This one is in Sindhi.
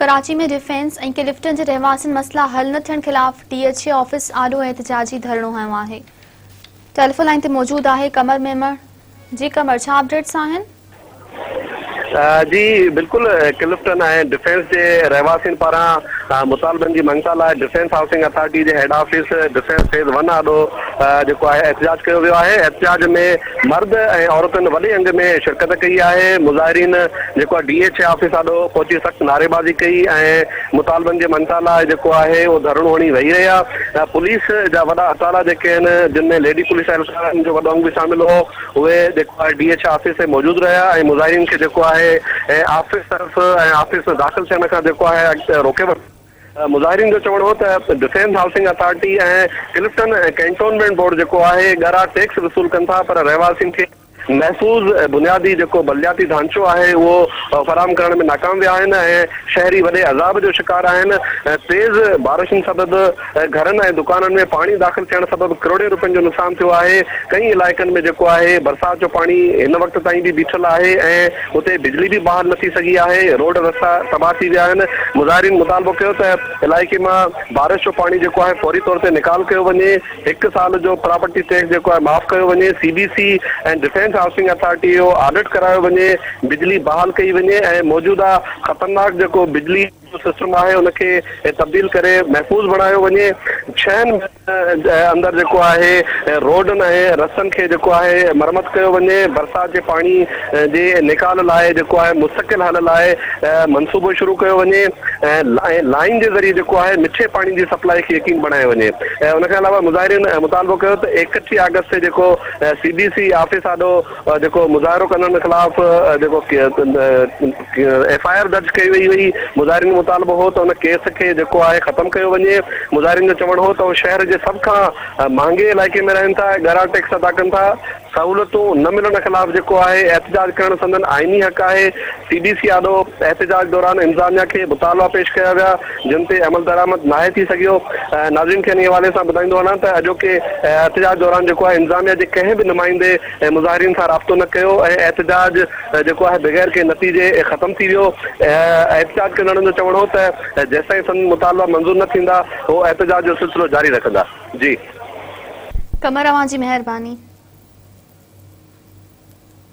ڪراچي ۾ ڊفينس ۽ ڪلفٽن جي رهواسين مسئلا حل نه ٿيڻ خلاف ڊي ايڇ اي آفيس آڏو احتجاجي ڌرڻو هنيو آهي. ٽيليفون لائين تي موجود آهي قمر ميمڻ جي قمر ڇا اپڊيٽس آهن؟ جي بلڪل ڪلفٽن ۽ ڊفينس جي رهواسين پاران مطالبن جي مڃتا لاء ڊفينس هائوسنگ اٿارٽي جي head office defence phase one آڏو جيڪو آهي احتجاج ڪيو ويو آهي احتجاج ۾ مرد ۽ عورتن وڏي انگ ۾ شرڪت ڪئي آهي، مظاهرين جيڪو آهي ڊي ايڇ اي آفيس آڏو پهچي سخت نعريبازي ڪئي ۽ مطالبن جي مڃتا لاء جيڪو آهي اهو ڌرڻو هڻي ويهي رهيا، پوليس جا وڏا اٽالا جيڪي آهن جن ۾ ليڊي پوليس اهلڪارن جو وڏو انگ به شامل هو اهي جيڪو آهي ڊي ايڇ اي آفيس تي موجود رهيا ۽ مظاهرين کي جيڪو آهي آفيس طرف ۽ آفيس ۾ داخل ٿيڻ کان جيڪو آهي روڪي ورتو. مظاهرين جو چوڻ هو ته defence housing authority ۽ Clifton cantonment board جيڪو آهي ڳرا ٽيڪس وصول ڪن ٿا پر رهواسين کي محفوظ بنيادي جيڪو بلدياتي ڍانچو آهي اهو فراهم ڪرڻ ۾ ناڪام ويا آهن ۽ شهري وڏي عذاب جو شڪار آهن تيز بارشن سبب گهرن ۽ دڪانن ۾ پاڻي داخل ٿيڻ سبب ڪروڙين روپين جو نقصان ٿيو آهي ڪئين علائقن ۾ جيڪو آهي برسات جو پاڻي هن وقت تائين به بيٺل آهي ۽ اتي بجلي به بحال نه ٿي سگهي آهي، روڊ رستا تباهه ٿي ويا آهن، مظاهرين مطالبو ڪيو ته علائقي مان بارش جو پاڻي جيڪو آهي فوري طور تي نيڪال ڪيو وڃي، هڪ سال جو پراپرٽي ٽيڪس جيڪو آهي معاف ڪيو وڃي، C B C ۽ defence housing authority جو آڊٽ ڪرايو وڃي، بجلي بحال ڪئي وڃي ۽ موجوده خطرناڪ جيڪو بجلي جو سسٽم آهي ان کي تبديل ڪري محفوظ بڻايو وڃي، ڇهن مهينن اندر جيڪو آهي روڊن ۽ رستن کي جيڪو آهي مرمت ڪيو وڃي، برسات جي پاڻي جي نيڪال لاء جيڪو آهي مستقل حل لاء منصوبو شروع ڪيو وڃي ۽ لائين جي ذريعي جيڪو آهي مٺي پاڻي جي سپلائي کي يقين بڻايو وڃي. ان کان علاوه مظاهرين مطالبو ڪيو ته 31 آگسٽ تي جيڪو سي بي سي آفيس آڏو جيڪو مظاهرو ڪندڙن خلاف جيڪو ايف I R درج ڪئي وئي هئي، مظاهرين جو مطالبو هو ته ان ڪيس کي جيڪو آهي ختم ڪيو وڃي، مظاهرين جو چوڻ هو ته هو شهر جي سڀ کان مهانگي علائقي ۾ رهن ٿا ۽ ڳرا ٽيڪس ادا ڪن ٿا، سهولتون نه ملڻ خلاف جيڪو آهي احتجاج ڪرڻ سندن آئيني حق آهي، سي ڊي سي آڏو احتجاج دوران انتظاميا کي مطالبا پيش ڪيا ويا جن تي عملدرآمد ناهي ٿي سگهيو، ناظرين کي انهي حوالي سان ٻڌائيندو هلان ته اڄوڪي احتجاج دوران جيڪو آهي انتظاميا جي ڪنهن به نمائندي مظاهرين سان رابطو نه ڪيو ۽ احتجاج جيڪو آهي بغير ڪنهن نتيجي ختم ٿي ويو. احتجاج ڪندڙن جو چوڻ هو ته جيستائين سندن مطالبا منظور نه ٿيندا هو احتجاج جو سلسلو جاري رکندا. جي. قمر اوهان جي مهرباني.